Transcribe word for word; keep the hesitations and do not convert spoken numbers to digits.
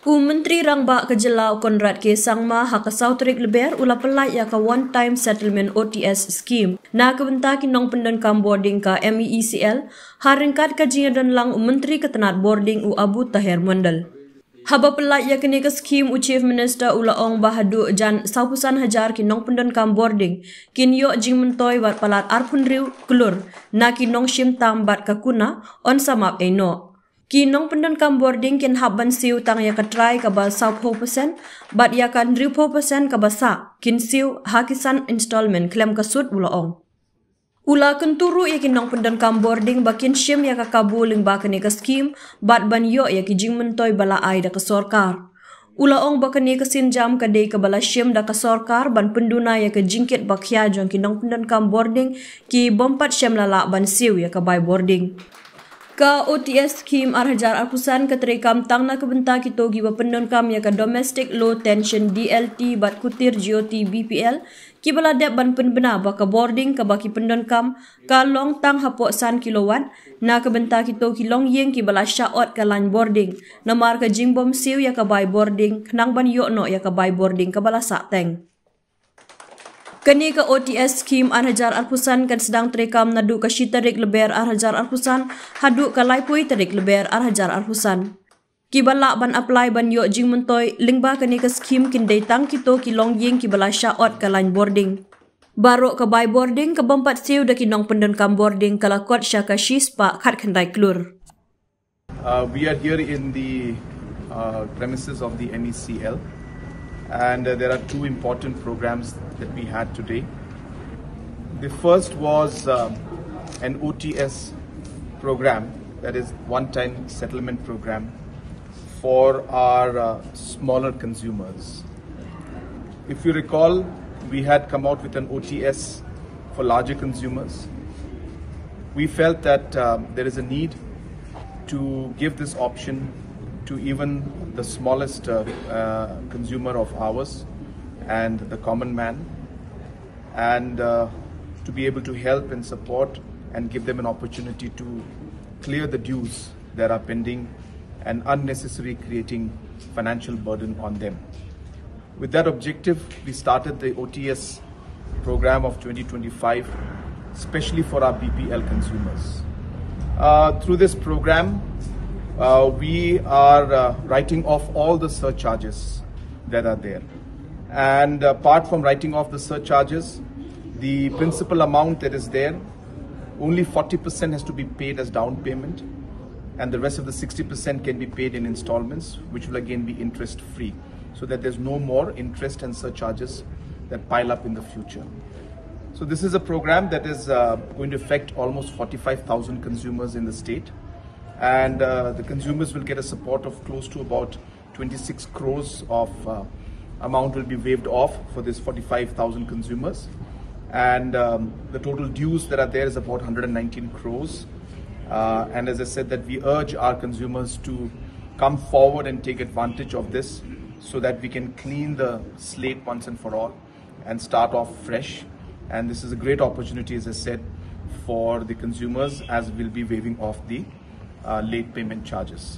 U Myntri Rangbah ka jylla u Conrad K Sangma ha ka saw tarik Lber u la pyllait ïa ka One Time Settlement O T S Scheme na ka bynta ki nongpyndonkam bording ka MEECL, ha ryngkat ka jingïadon lang u Myntri ka tnad bording u Abu Taher Mondal. Haba pyllait ïa kane ka scheme u Chief Minister u la ong ba haduh jan sawphew san hajar ki nongpyndonkam bording kin ïoh jingmyntoi bad palat arphew hynriew klur na ki nongshim tam bad ka kuna yn sa map ei noh. Ki nongpyndonkam bording kin hap ban siew tang ïa ka trai kaba sawphew percent bad ïa ka hynriewphew percent kaba sah kin siew ha ki san installment khlem ka sut, u la ong. U la kyntu ruh ïa ki nongpyndonkam bording ba kin shim ïa ka kabu lyngba kane ka scheme bad ban ïoh ïa ki jingmyntoi ba la ai da ka sorkar. U la ong ba kane ka sienjam ka dei kaba la shim da ka sorkar ban pynduna ïa ka jingkit ba khia jong ki nongpyndonkam bording ki bym pat shym la lah ban siew ïa ka bai bording. Ka O T S Scheme ar hajar arphew san ka treikam tang na ka bynta kito kiba pyndonkam ïa ka Domestic Low Tension D L T bad Kutir Jyoti B P L, kiba la dep ban pynbna ba ka bording kaba ki pyndonkam ka long tang hapoh san kilowatt, na ka bynta kito ki longïing kiba la shah ot ka lain bording namar ka jingbym siew ïa ka bai bording khnang ban ïoh noh ïa ka bai bording kaba la sah teng. Kane ka O T S Scheme ar hajar arphew san kan sdang treikam naduh ka shi tarik Lber ar hajar arphew san haduh ka laiphew tarik Lber ar hajar arphew san. Kiba lah ban apply ban ïoh jingmyntoi lyngba kane ka scheme kin dei tang kito ki longïing kiba la shah ot ka lain bording. Baroh ka bai bording ka bym pat siew da ki nongpyndonkam bording ka la kot sha ka shi spah khatkhyndai klur. Uh, we are here in the uh, premises of the MEECL, and uh, there are two important programs that we had today. The first was um, an O T S program, that is one time settlement program for our uh, smaller consumers. If you recall, we had come out with an O T S for larger consumers. We felt that um, there is a need to give this option to even the smallest uh, uh, consumer of ours and the common man, and uh, to be able to help and support and give them an opportunity to clear the dues that are pending and unnecessary creating financial burden on them. With that objective, we started the O T S program of twenty twenty-five, especially for our B P L consumers. Uh, through this program, uh, we are uh, writing off all the surcharges that are there. And apart from writing off the surcharges, the principal amount that is there, only forty percent has to be paid as down payment, and the rest of the sixty percent can be paid in installments, which will again be interest free, so that there's no more interest and surcharges that pile up in the future. So this is a program that is uh, going to affect almost forty-five thousand consumers in the state, and uh, the consumers will get a support of close to about twenty-six crores of uh, amount will be waived off for this forty-five thousand consumers. And um, the total dues that are there is about one hundred nineteen crores. Uh, and as I said, that we urge our consumers to come forward and take advantage of this so that we can clean the slate once and for all and start off fresh. And this is a great opportunity, as I said, for the consumers, as we'll be waiving off the uh, late payment charges.